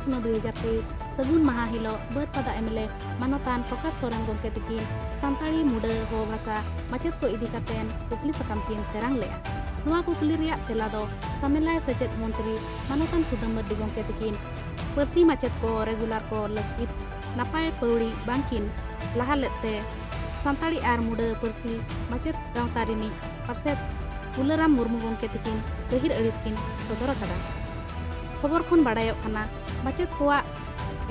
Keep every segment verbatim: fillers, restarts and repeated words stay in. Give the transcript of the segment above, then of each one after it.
ᱱᱚ ᱫᱩᱭ ᱦᱟᱡᱟᱨ ᱛᱮᱭᱤᱥ ᱥᱟᱹᱜᱩᱱ ᱢᱟᱦᱟ ᱦᱤᱞᱳᱜ ᱵᱟᱹᱨᱯᱟᱫᱟ ᱮᱢ ᱮᱞ ᱮ ᱢᱟᱱᱚᱛᱟᱱ ᱯᱨᱚᱠᱟᱥ ᱥᱚᱨᱮᱱ ᱜᱚᱢᱠᱮ ᱛᱤᱠᱤᱱ ᱥᱟᱱᱛᱟᱲᱤ ᱢᱩᱰᱟᱹ ᱦᱚ ᱵᱷᱟᱥᱟ ᱢᱟᱪᱮᱫ ᱠᱚ ᱤᱫᱤ ᱠᱟᱛᱮ ᱠᱩᱠᱞᱤ ᱥᱟᱠᱟᱢ ᱠᱤᱱ ᱛᱮᱨᱟᱝ ᱞᱮᱫᱼᱟ᱾ ᱱᱚᱣᱟ ᱠᱩᱠᱞᱤ ᱨᱮᱭᱟᱜ ᱛᱮᱞᱟ ᱫᱚ ᱥᱟᱢᱮᱞᱟᱭ ᱥᱮᱪᱮᱫ ᱢᱚᱱᱛᱨᱤ ᱢᱟᱱᱚᱛᱟᱱ ᱥᱩᱫᱟᱹᱢ ᱢᱟᱹᱨᱰᱤ ᱜᱚᱢᱠᱮ ᱛᱤᱠᱤᱱ ᱯᱟᱹᱨᱥᱤ ᱢᱟᱪᱮᱫ ᱠᱚ ᱨᱮᱜᱩᱞᱟᱨ ᱠᱚ ᱞᱟᱹᱜᱤᱫ ᱱᱟᱯᱟᱭ ᱯᱟᱹᱣᱲᱤ ᱵᱟᱝᱠᱤᱱ ᱞᱟᱦᱟ ᱞᱮᱫ ᱛᱮ ᱥᱟᱱᱛᱟᱲᱤ ᱟᱨ ᱢᱩᱰᱟᱹ ᱯᱟᱹᱨᱥᱤ ᱢᱟᱪᱮᱫ ᱜᱟᱶᱛᱟ ᱨᱤᱱᱤᱡ ᱯᱟᱨᱥᱮᱛ ᱯᱷᱩᱞᱟᱹᱨᱟᱢ ᱢᱩᱨᱢᱩ ᱜᱚᱢᱠᱮ ᱛᱤᱠᱤᱱ ᱜᱟᱹᱦᱤᱨ ᱟᱹᱲᱤᱥ ᱠᱤᱱ ᱥᱚᱫᱚᱨ ᱟᱠᱟᱫᱟ᱾ ᱠᱷᱚᱵᱚᱨ ᱠᱷᱚᱱ ᱵᱟᱰᱟᱭᱚᱜ ᱠᱟᱱᱟ, ᱢᱟᱪᱮᱫ ᱠᱚᱣᱟᱜ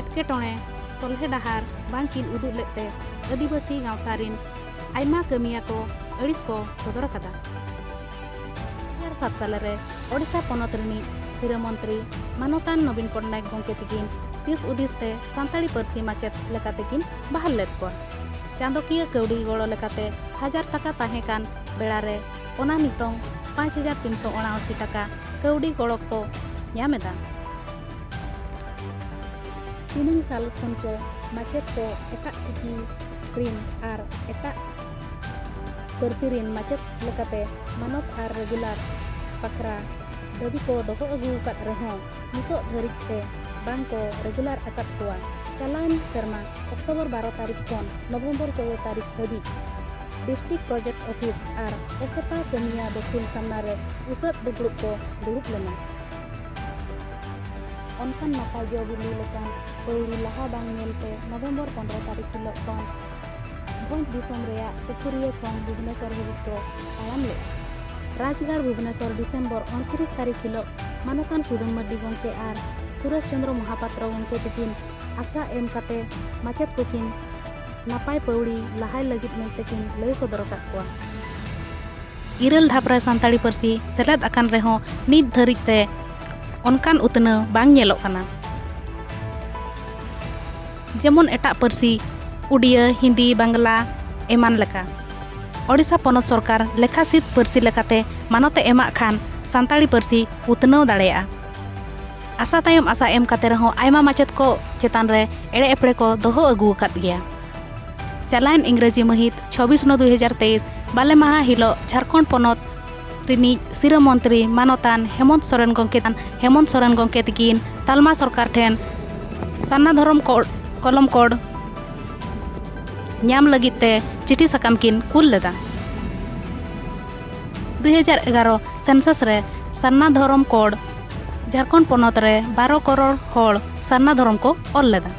ᱮᱴᱠᱮᱴᱚᱬᱮ ᱥᱚᱞᱦᱮ ᱰᱟᱦᱟᱨ ᱵᱟᱝᱠᱤᱱ ᱩᱫᱩᱜ ᱞᱮᱫ ᱛᱮ ᱟᱹᱫᱤᱵᱟᱹᱥᱤ ᱜᱟᱶᱛᱟ ᱨᱤᱱ ᱟᱭᱢᱟ ᱠᱟᱹᱢᱤᱭᱟᱹ ᱠᱚ ᱟᱹᱲᱤᱥ ᱠᱚ ᱥᱚᱫᱚᱨ ᱟᱠᱟᱫᱟ᱾ ᱫᱩ ᱦᱟᱡᱟᱨ ᱥᱟᱛ ᱥᱟᱞᱮ ᱨᱮ ᱳᱰᱤᱥᱟ ᱯᱚᱱᱚᱛ ᱨᱤᱱᱤᱡ ᱥᱤᱨᱟᱹ ᱢᱚᱱᱛᱨᱤ ᱢᱟᱱᱚᱛᱟᱱ ᱱᱚᱵᱤᱱ ᱯᱚᱴᱱᱟᱭᱮᱠ ᱜᱚᱢᱠᱮ ᱛᱤᱠᱤᱱ ᱫᱤᱥ ᱩᱫᱤᱥ ᱛᱮ ᱥᱟᱱᱛᱟᱲᱤ ᱯᱟᱹᱨᱥᱤ ᱢᱟᱪᱮᱫ ᱞᱮᱠᱟᱛᱮ ᱠᱤᱱ ᱵᱟᱦᱟᱞ ᱞᱮᱫ ᱠᱚᱣᱟ᱾ ᱪᱟᱸᱫᱚᱠᱤᱭᱟᱹ ᱠᱟᱹᱣᱰᱤ ᱜᱚᱲᱚ ᱞᱮᱠᱟᱛᱮ ᱦᱟᱡᱟᱨ ᱴᱟᱠᱟ ᱛᱟᱦᱮᱸ ᱠᱟᱱ ᱵᱮᱲᱟ ᱨᱮ ᱚᱱᱟ ᱱᱤᱛᱚᱝ ᱯᱟᱸᱪ ᱦᱟᱡᱟᱨ ᱛᱤᱱᱥᱚ ᱩᱱᱟᱥᱤ ᱴᱟᱠᱟ ᱠᱟᱹᱣᱰᱤ ᱜᱚᱲᱚ ᱠᱚ ᱧᱟᱢ ᱮᱫᱟ᱾ ᱛᱤᱱᱟᱹᱝ ᱥᱟᱞ ᱠᱷᱚᱱ ᱪᱚ ᱢᱟᱪᱮᱫ ᱠᱚ ᱮᱴᱟᱜ ᱪᱤᱠᱤ ᱨᱤᱱ ᱟᱨ ᱮᱴᱟᱜ ᱯᱟᱹᱨᱥᱤ ᱨᱤᱱ ᱢᱟᱪᱮᱫ ᱞᱮᱠᱟᱛᱮ ᱢᱟᱱᱚᱛ ᱟᱨ ᱨᱮᱜᱩᱞᱟᱨ ᱵᱟᱠᱷᱨᱟ ᱫᱟᱹᱵᱤ ᱠᱚ ᱫᱚᱦᱚ ᱟᱹᱜᱩ ᱟᱠᱟᱫ ᱨᱮᱦᱚᱸ ᱱᱤᱛᱚᱜ ᱫᱷᱟᱹᱨᱤᱡ ᱛᱮ ᱵᱟᱝ ᱠᱚ ᱨᱮᱜᱩᱞᱟᱨ ᱟᱠᱟᱫ ᱠᱚᱣᱟ᱾ ᱪᱟᱞᱟᱣᱮᱱ ᱥᱮᱨᱢᱟ ᱚᱠᱴᱳᱵᱚᱨ ᱵᱟᱨᱚ ᱛᱟᱹᱨᱤᱠᱷ ᱠᱷᱚᱱ ᱱᱚᱵᱷᱮᱢᱵᱚᱨ ᱪᱳᱫᱫᱳ ᱛᱟᱹᱨᱤᱠᱷ ᱫᱷᱟᱹᱵᱤᱡ ᱰᱤᱥᱴᱨᱤᱠᱴ ᱯᱨᱚᱡᱮᱠᱴ ᱚᱯᱷᱤᱥ ᱟᱨ ᱮᱥᱮᱛᱟ ᱠᱟᱹᱢᱤᱭᱟᱹ ᱫᱚᱠᱷᱤᱱ ᱥᱟᱢᱱᱟ ᱨᱮ ᱩᱥᱟᱹᱫ ᱫᱩᱯᱲᱩᱵ ᱠᱚ ᱫᱩᱲᱩᱵ ᱞᱮᱱᱟ᱾ ᱚᱱᱠᱟᱱ ᱱᱟᱯᱟᱭ ᱡᱚ ᱵᱤᱞᱤ ᱞᱮᱠᱟᱱ ᱯᱟᱹᱣᱲᱤ ᱞᱟᱦᱟ ᱵᱟᱝ ᱧᱮᱞᱛᱮ ᱱᱚᱵᱷᱮᱢᱵᱚᱨ ᱯᱚᱱᱨᱚ ᱛᱟᱹᱨᱤᱠᱷ ᱦᱤᱞᱳᱜ ᱠᱷᱚᱱ ᱵᱷᱚᱸᱡᱽ ᱫᱤᱥᱚᱢ ᱨᱮᱭᱟᱜ ᱯᱩᱠᱷᱩᱨᱤᱭᱟᱹ ᱠᱷᱚᱱ ᱵᱷᱩᱵᱽᱱᱮᱥᱚᱨ ᱦᱟᱹᱵᱤᱡ ᱠᱚ ᱛᱟᱲᱟᱢ ᱞᱮᱫᱼᱟ᱾ ᱨᱟᱡᱽᱜᱟᱲ ᱵᱷᱩᱵᱽᱱᱮᱥᱚᱨ, ᱰᱤᱥᱮᱢᱵᱚᱨ ᱩᱱᱛᱨᱤᱥ ᱛᱟᱹᱨᱤᱠᱷ ᱦᱤᱞᱳᱜ ᱢᱟᱱᱚᱛᱟᱱ ᱥᱩᱫᱟᱹᱢ ᱢᱟᱹᱨᱰᱤ ᱜᱚᱢᱠᱮ ᱟᱨ ᱥᱩᱨᱮᱥ ᱪᱚᱸᱫᱽᱨᱚ ᱢᱚᱦᱟᱯᱟᱛᱨᱚ ᱜᱚᱢᱠᱮ ᱛᱤᱠᱤᱱ ᱟᱥᱟ ᱮᱢ ᱠᱟᱛᱮ ᱢᱟᱪᱮᱫ ᱠᱚᱠᱤᱱ ᱱᱟᱯᱟᱭ ᱯᱟᱹᱣᱲᱤ ᱞᱟᱦᱟᱭ ᱞᱟᱹᱜᱤᱫ ᱢᱮᱱᱛᱮ ᱠᱤᱱ ᱞᱟᱹᱭ ᱥᱚᱫᱚᱨ ᱟᱠᱟᱫ ᱠᱚᱣᱟ᱾ ᱤᱨᱟᱹᱞ ᱫᱷᱟᱯ ᱨᱮ ᱥᱟᱱᱛᱟᱲᱤ ᱯᱟᱹᱨᱥᱤ ᱥᱮᱞᱮᱫ ᱟᱠᱟᱱ ᱨᱮᱦᱚᱸ ᱱᱤᱛ ᱫᱷᱟᱹᱨᱤᱡ ᱛᱮ ᱚᱱᱠᱟᱱ ᱩᱛᱱᱟᱹᱣ ᱵᱟᱝ ᱧᱮᱞᱚᱜ ᱠᱟᱱᱟ᱾ ᱡᱮᱢᱚᱱ ᱮᱴᱟᱜ ᱯᱟᱹᱨᱥᱤ, ᱩᱰᱤᱭᱟᱹ, ᱦᱤᱱᱫᱤ, ᱵᱟᱝᱞᱟ ᱮᱢᱟᱱ ᱞᱮᱠᱟ᱾ ᱳᱰᱤᱥᱟ ᱯᱚᱱᱚᱛ ᱥᱚᱨᱠᱟᱨ ᱞᱮᱠᱷᱟᱥᱤᱫ ᱯᱟᱹᱨᱥᱤ ᱞᱮᱠᱟᱛᱮ ᱢᱟᱱᱚᱛ ᱮ ᱮᱢᱟᱜ ᱠᱷᱟᱱ ᱥᱟᱱᱛᱟᱲᱤ ᱯᱟᱹᱨᱥᱤ ᱩᱛᱱᱟᱹᱣ ᱫᱟᱲᱮᱭᱟᱜᱼᱟ᱾ ᱟᱥᱟ ᱛᱟᱭᱚᱢ ᱟᱥᱟ ᱮᱢ ᱠᱟᱛᱮ ᱨᱮᱦᱚᱸ ᱟᱭᱢᱟ ᱢᱟᱪᱮᱫ ᱠᱚ ᱪᱮᱛᱟᱱ ᱨᱮ ᱮᱲᱮ ᱮᱯᱲᱮ ᱠᱚ ᱫᱚᱦᱚ ᱟᱹᱜᱩ ᱟᱠᱟᱫ ᱜᱮᱭᱟ᱾ ᱪᱟᱞᱟᱣᱮᱱ ᱤᱝᱨᱮᱡᱤ ᱢᱟᱹᱦᱤᱛ ᱪᱷᱚᱵᱵᱤᱥ ᱱᱚ ᱫᱩᱭ ᱦᱟᱡᱟᱨ ᱛᱮᱭᱤᱥ ᱵᱟᱞᱮ ᱢᱟᱦᱟ ᱦᱤᱞᱳᱜ ᱡᱷᱟᱲᱠᱷᱚᱸᱰ ᱯᱚᱱᱚᱛ ᱨᱤᱱᱤᱡ ᱥᱤᱨᱟᱹ ᱢᱚᱱᱛᱨᱤ ᱢᱟᱱᱚᱛᱟᱱ ᱦᱮᱢᱚᱱᱛ ᱥᱚᱨᱮᱱ ᱜᱚᱢᱠᱮ ᱦᱮᱢᱚᱱᱛ ᱥᱚᱨᱮᱱ ᱜᱚᱢᱠᱮ ᱛᱤᱠᱤᱱ ᱛᱟᱞᱢᱟ ᱥᱚᱨᱠᱟᱨ ᱴᱷᱮᱱ ᱥᱟᱨᱱᱟ ᱫᱷᱚᱨᱚᱢ ᱠᱚ- ᱠᱚᱞᱚᱢ ᱠᱳᱰ ᱧᱟᱢ ᱞᱟᱹᱜᱤᱫ ᱛᱮ ᱪᱤᱴᱷᱤ ᱥᱟᱠᱟᱢ ᱠᱤᱱ ᱠᱩᱞ ᱞᱮᱫᱟ᱾ ᱫᱩ ᱦᱟᱡᱟᱨ ᱮᱜᱟᱨᱚ ᱥᱮᱱᱥᱟᱥ ᱨᱮ ᱥᱟᱨᱱᱟ ᱫᱷᱚᱨᱚᱢ ᱠᱳᱰ ᱡᱷᱟᱲᱠᱷᱚᱸᱰ ᱯᱚᱱᱚᱛ ᱨᱮ ᱵᱟᱨᱚ ᱠᱚᱨᱳᱲ ᱦᱚᱲ ᱥᱟᱨᱱᱟ ᱫᱷᱚᱨᱚᱢ ᱠᱚ ᱚᱞ ᱞᱮᱫᱟ᱾